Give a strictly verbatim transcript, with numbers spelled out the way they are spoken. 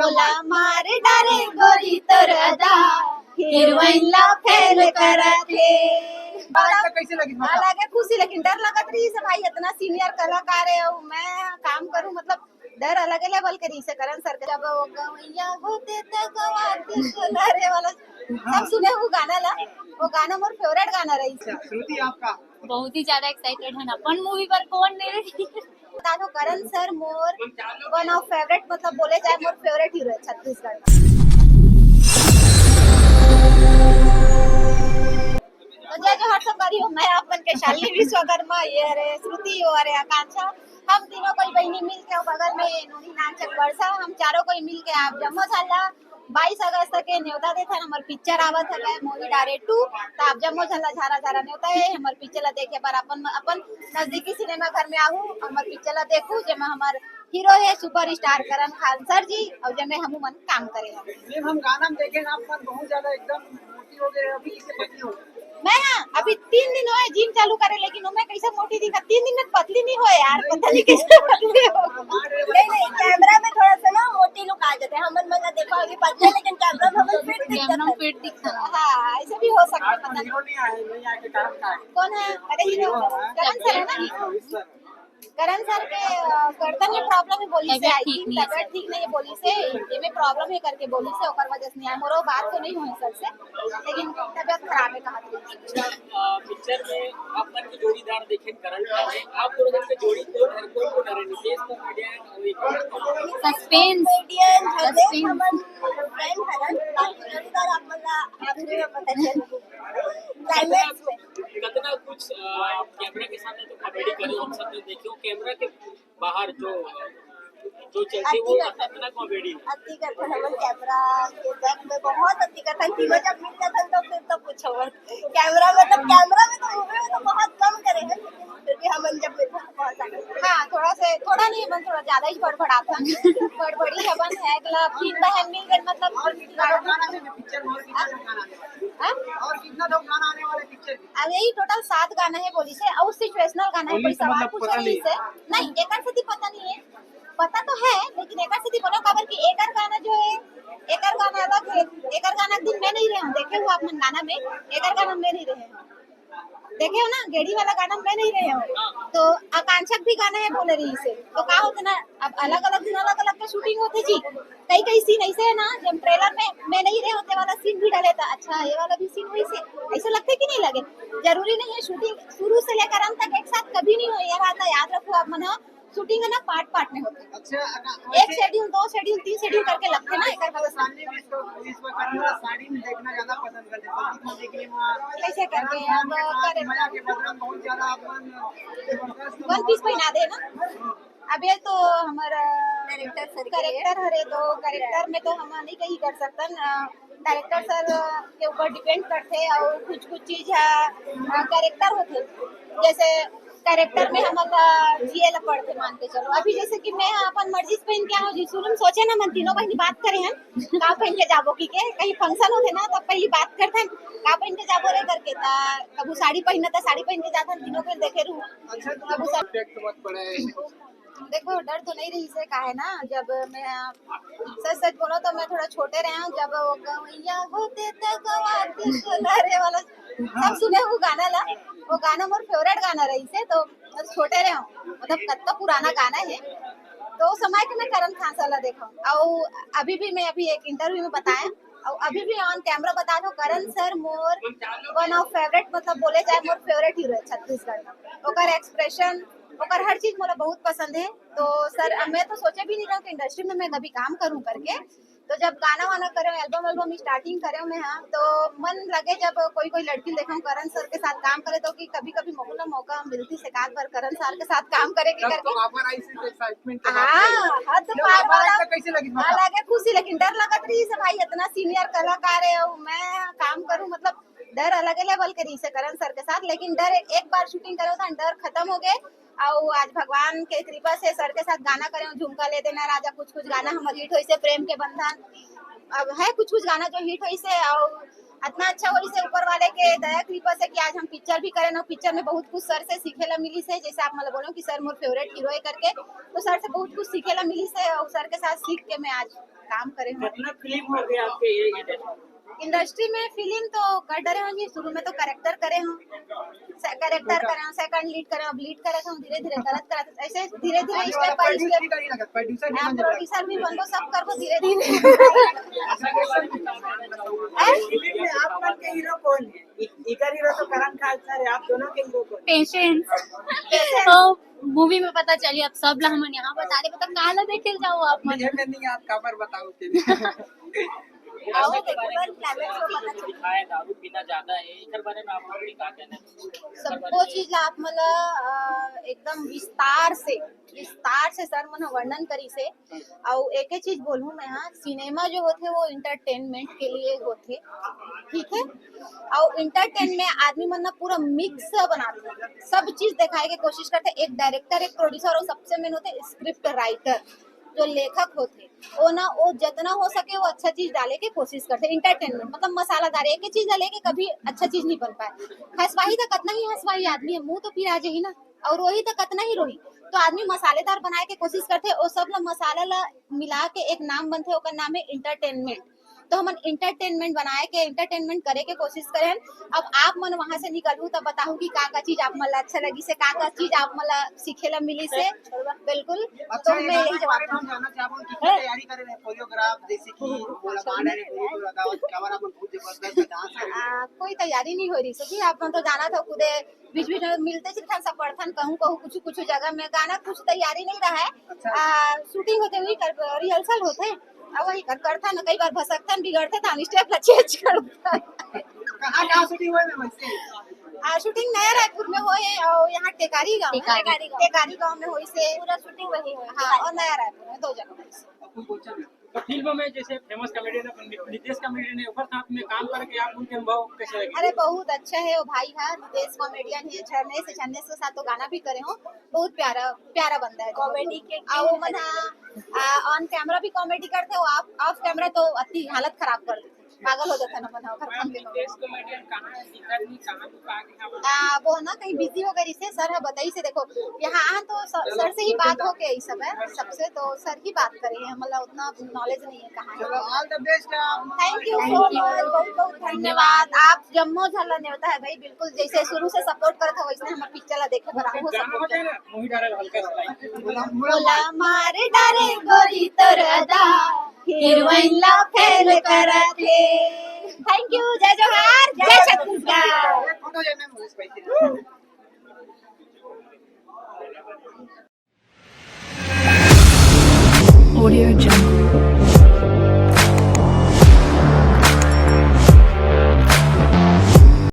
ला मार डारे गोरी तोर अदा, हीरोइन ला फेल करत हे। बात तो कैसे लगी, बताओ? अलगे खुशी, लेकिन डर लगत रहिस भाई, इतना सीनियर कलाकार है, अउ मैं काम करूं, मतलब डर अलगे लेवल के रहिस हे करण सर के। जब वो गवैया होते त गवाते सुना रे वाला, सब सुने वो गाना ला, वो गाना मोर फेवरेट गाना रहिस हे। श्रुति, आपका? बहुत ही ज्यादा एक्साइटेड है ना, अपन मूवी पर कौन नहीं रही। बता दो, करण सर मोर वन ऑफ फेवरेट, मतलब बोले जाए मोर फेवरेट हीरो है छत्तीसगढ़ का। तो जय जोहार संगवारी हो, मैं आप मन के शालिनी विश्वकर्मा, ये हरे श्रुति, वो हरे आकांक्षा। हम तीनों कोई बहिनी मिल के बगल में नोनी नानचक वर्षा, हम चारों कोई मिल के आप जम्मो झन ला बाईस अगस्त के नेवता देथन। हमर पिक्चर आवत हवय मोही डारे टू, त आप जम्मो झन ला झारा झारा नेवता हे हमर पिक्चर ला देखे बर। अपन अपन नजदीकी सिनेमा घर में आहू, हमर पिक्चर ला देखू, जेमा हमर हीरो हे सुपरस्टार करण खान सर जी, अउ जेमे हमू मन काम करे हन। मैम, हम गाना में देखे ना, आप मन बहुत ज्यादा एकदम मोटी हो गए, अभी कितने पतली हो गए? मैं, हाँ, अभी तीन दिन होए जिम चालू करे, लेकिन मैं कैसे मोटी दिखा, तीन दिन में पतली नहीं होए यार, पता नहीं कैसे पतली हो। नहीं, नहीं, कैमरा में थोड़ा सा ना मोटी लुक आ जाते हैं। हमन मन ला देखो अभी पतले, लेकिन कैमरा में हमन फिट दिखते हैं। फिट दिखता है। हाँ, ऐसे भी हो सकता है, पता नहीं। हीरो नहीं आए, नहीं आए के कारण का है? कौन है? अरे हीरो करण सर है ना? हाँ, इस सर। करण सर के, अ, गर्दन में प्रॉब्लम है बोली से, तबीयत आई थिंक, तबीयत ठीक नहीं है बोली से, ये में प्रॉब्लम है करके बोली से, ओकर वजह से नहीं आए। मोरो बात तो नहीं हुई सर से, लेकिन तबीयत खराब है कहा थी। अच्छा, अ, पिक्चर में आप मन के जोड़ीदार देखे करण खान है, आप दोनों जन के जोड़ी कौन है, कौन कौन है, नितेश कॉमेडियन और एक सस्पेंस। Comedian Hardev suspense. हमन फ्रेंड हरन, बाकी जोड़ीदार आप मन ला आखिरी में पता चल। क्लाइमैक्स में। कितना कुछ, अ, कैमरा के सामने तो कॉमेडी करे, हम सब ने देखे हो, कैमरा के बाहर जो, जो चलते वो अति करथन। कितना कॉमेडी है। अति करथन हमन कैमरा के बैक में बहुत अति करथन, तीनों जब मिल जाथन तो फिर तो पूछो मत। कैमरा में तो, कैमरा में तो मूवी में तो बहुत कम करे हैं, लेकिन फिर भी हमन जब मिलथन तो बहुत ज्यादा। हाँ, थोड़ा से, थोड़ा नहीं, हमन थोड़ा ज्यादा ही बड़बड़ाथन। बड़बड़ी हमन है, अगला तीन बहन मिल गए, मतलब, और कितना लोग गाना है पिक्चर में, और कितना लोग गाना है? हाँ? और कितना लोग गाना आने वाले पिक्चर में? अब यही टोटल सात गाना है बोली से, और सिचुएशनल गाना है, बोली कोई से सवाल मतलब पूछे पता नहीं नहीं। से। नहीं, एकर सेती पता नहीं है, पता तो है, लेकिन एकर सेती बोलो काबर कि एकर गाना जो है, एकर गाना अलग है, एकर गाना दिन मैं नहीं रहे हूँ, देखे हो आप मन गाना में, एकर गाना मैं नहीं रहे हूँ, देखे हो ना, गेड़ी वाला गाना मैं नहीं रहे हूँ, तो आकांक्षा भी गाना है बोले रही से, तो का होते ना, अब अलग अलग दिन अलग अलग के शूटिंग होते जी, कई कई सीन ऐसे है ना, जब ट्रेलर में मैं नहीं रहे होते वाला सीन भी डाले था, अच्छा ये वाला भी सीन वही से, ऐसे लगते कि नहीं लगे? जरूरी नहीं है शूटिंग शुरू से लेकर अंत तक एक साथ कभी नहीं हो, ये बात याद रखो आप मन। शूटिंग है ना, पार्ट पार्ट में होता है। अच्छा, अगर एक वैसे शेड्यूल, दो शेड्यूल, तीन शेड्यूल करके लगते हैं ना, एक बार सामने में तो इस वक्त हम लोग साड़ी में देखना ज्यादा पसंद करते हैं, संगीत में देखने में कैसे करते हैं, अब करेक्टर मजा के बदला बहुत ज्यादा अपन जबरदस्त वन पीस पहना दे ना। अब ये तो हमारा करेक्टर सर के करेक्टर हरे, तो करेक्टर में तो हम नहीं कहीं कर सकते ना। डायरेक्टर सर के ऊपर डिपेंड करथे अउ कुछ कुछ चीज ह करेक्टर होथे, जैसे करेक्टर में हमन ला जिए ला पड़थे, मान के चलो। अभी जैसे कि मैं ह अपन मर्जी से पहिन के आहूँ जी, शुरू में सोचे ना मन तीनों बहिनी बात करे हन का पहिन के जाबो की के, कहीं फंक्शन होथे ना तब पहली बात करथन का पहिन के जाबो रे करके, त कभू साड़ी पहिनना त साड़ी पहिन के जाथन तीनों के देखे रहू। अच्छा, कभू तुम सा- इम्पैक्ट मत पड़ा है। देखो, डर तो नहीं रहिस हे, काहे ना, जब मैं, सच सच बोलो तो मैं थोड़ा छोटे रहे हूँ, जब वो गवैया होते त गवाते सुना रे वाला, सब सुने वो गाना ला, वो गाना मोर फेवरेट गाना रहिस हे, तो मैं छोटे रहे हूँ, मतलब कत्ता पुराना गाना है, तो उस समय के मैं करण खान सर ला देखा हूँ। और अभी भी मैं अभी एक इंटरव्यू में बताया, और अभी भी ऑन कैमरा बता दो, करण सर मोर वन ऑफ फेवरेट, मतलब बोले जाए मोर फेवरेट हीरो है छत्तीसगढ़ का। ओकर एक्सप्रेशन, ओकर हर चीज मोला बहुत पसंद है। तो सर, अब मैं तो सोचे भी नहीं रहा कि इंडस्ट्री में मैं कभी काम करूं करके। तो जब गाना वाना करे, एल्बम एल्बम स्टार्टिंग करे मैं, हाँ, तो मन लगे जब कोई कोई लड़की देखा करण सर के साथ काम करे, तो कि कभी कभी मौका मौका मिलती से काल पर करण सर के साथ काम करे के तब करके। तो आप पर आई सी एक्साइटमेंट के बात हाँ, है। हद तो पार वाला। कैसे लगी, मतलब? अलगे खुशी, लेकिन डर लगत रहिस हे भाई, इतना सीनियर कलाकार है और मैं काम करूं, मतलब डर अलगे लेवल के रहिस हे करण सर के साथ, लेकिन डर एक, एक बार शूटिंग करे था, डर खत्म हो गए। और आज भगवान के कृपा से सर के साथ गाना करे, झुमका ले देना राजा, कुछ कुछ गाना हमर हिट होइस हे, प्रेम के बंधन, अब है कुछ कुछ गाना जो हिट होइस हे, और इतना अच्छा होइस हे ऊपर वाले के दया कृपा से कि आज हम पिक्चर भी करेन, और पिक्चर में बहुत कुछ सर से सीखे ला मिलिस हे। जैसे आप मतलब बोलो कि सर मोर फेवरेट हीरो है करके, तो सर से बहुत कुछ सीखे ला मिलिस हे, और सर के साथ सीख के मैं आज काम करे हूँ। कितना फिल्म हो गया आपके ये इंडस्ट्री? इंडस्ट्री में फिल्म तो कर डरे हूँ जी, शुरू में तो कैरेक्टर करे हूँ, कैरेक्टर करे हूँ, सेकंड लीड करे हूँ, अब लीड करे हूँ, धीरे धीरे गलत करत, ऐसे धीरे धीरे स्टेप बाय स्टेप। प्रोड्यूसर भी बन प्रोड्यूसर भी बनबो, सब करबो धीरे धीरे। फिल्म में आप मन के हीरो कौन है? इ- इकर हीरो तो करण खान सर है, आप दोनों के हीरो कौन है? पेशेंस। तो मूवी में पता चली। अब सब ला हमन यहाँ बता दे, मतलब काला देखे जाओ आप मन। मुझे में नहीं, आप काबर बताओ के लिए। आओ, देखो, क्लाइमैक्स में पता चली। दिखाए दारू पीना ज्यादा है, एकर बारे में आप लोग का कहना है? सबको चीज ला आप मन ला, अ, एकदम विस्तार से, विस्तार से सर मन वर्णन करिस हे। अउ एक ही चीज बोलूं मैं, हाँ, सिनेमा जो होथे वो एंटरटेनमेंट के लिए होथे, ठीक है। अउ एंटरटेन में आदमी मन ना पूरा मिक्स बनाथे, सब चीज दिखाए के कोशिश करथे। एक डायरेक्टर, एक प्रोड्यूसर और सबसे मेन होथे स्क्रिप्ट राइटर, जो लेखक होथे, वो ना, वो जितना हो सके वो अच्छा चीज डाले के कोशिश करथे। एंटरटेनमेंट मतलब मसालादार, एक ही चीज डाले के कभी अच्छा चीज नहीं बन पाए। हंसवाही तो कितना ही हंसवाही आदमी है, मुंह तो पिरा जाही ना, और वही तो कितना ही रोही। तो आदमी मसालेदार बनाए के कोशिश करथे, वो सब ला मसाला ला मिला के एक नाम बनथे, ओकर नाम है एंटरटेनमेंट। तो हमन एंटरटेनमेंट बनाए के, एंटरटेनमेंट करे के कोशिश करे हन। अब आप मन वहां से निकलहू तब बताहू कि का का चीज आप मन ला अच्छा लगिस हे, का का चीज आप मन ला सीखे ला मिलिस हे। बिल्कुल, तो मैं यही जवाब दूंगी। हम जानना चाहबो कि क्या तैयारी करे रहे, कोरियोग्राफ, जैसे कि बोला मार डाले कोरियोग्राफ, कैमरा में बहुत जबरदस्त डांस है। आ, कोई तैयारी नहीं हो रही सर जी, आप मन तो जाना था खुदे, बीच बीच में मिलते चिलते सब पढ़थन, कहूँ कहूँ कुछ कुछ जगह में गाना, कुछ तैयारी नहीं रहा है। अच्छा। आ, शूटिंग होते हुई कर, रिहर्सल होते, अब वही कर करथन, कई बार भसकथन, बिगड़थे, तो हम स्टेप ला चेंज करथन। कहाँ कहाँ शूटिंग हुआ है वैसे? आ, शूटिंग नया रायपुर में होए और यहाँ टेकारी गांव में। टेकारी। टेकारी गांव में होइस हे। पूरा शूटिंग वही हुआ। हाँ, और नया रायपुर में दो जगह होइस हे। अब कुछ बोलचा ना। तो फिल्म में जैसे फेमस कॉमेडियन अपन नि- नितेश कॉमेडियन है, ओकर साथ में काम करके आप उनके अनुभव कैसे लगे? अरे बहुत अच्छा है वो भाई, हाँ, नितेश कॉमेडियन है, झरनेश है, झरनेश के साथ तो गाना भी करे हूँ, बहुत प्यारा प्यारा बंदा है। कॉमेडी के आ, वो मन ऑन कैमरा भी कॉमेडी करथे, वो ऑफ कैमरा तो अति हालत खराब कर देथे, पागल हो जाथे ना मन ओकर काम के। नितेश कॉमेडियन कहाँ है, दिखत नहीं, कहाँ दुकान है? आ, वो ना कहीं बिजी हो गए, इसे सर है बताइस हे। देखो यहाँ आन तो सर, सर से ही बात हो गई सब है, सबसे तो सर ही बात करे हैं, मतलब उतना नॉलेज नहीं है कहाँ है। चलो, all the best. Thank you so much, बहुत बहुत धन्यवाद। आप जम्मो झन ला नेवता है भाई, बिल्कुल जैसे शुरू से सपोर्ट करत हो वैसे हमारे पिक्चर ला देखे बर आओ, गाना हो सपोर्ट जाए ना, मुही डाले हल्का सा लाइट। बोला मार डारे गोरी तोर अदा, हीरोइन ला फेल करत हे। थैंक यू, जय जोहार, जय छत्तीसगढ़। फोटो लेने में मुझे स्पाइसी। Audio Jungle.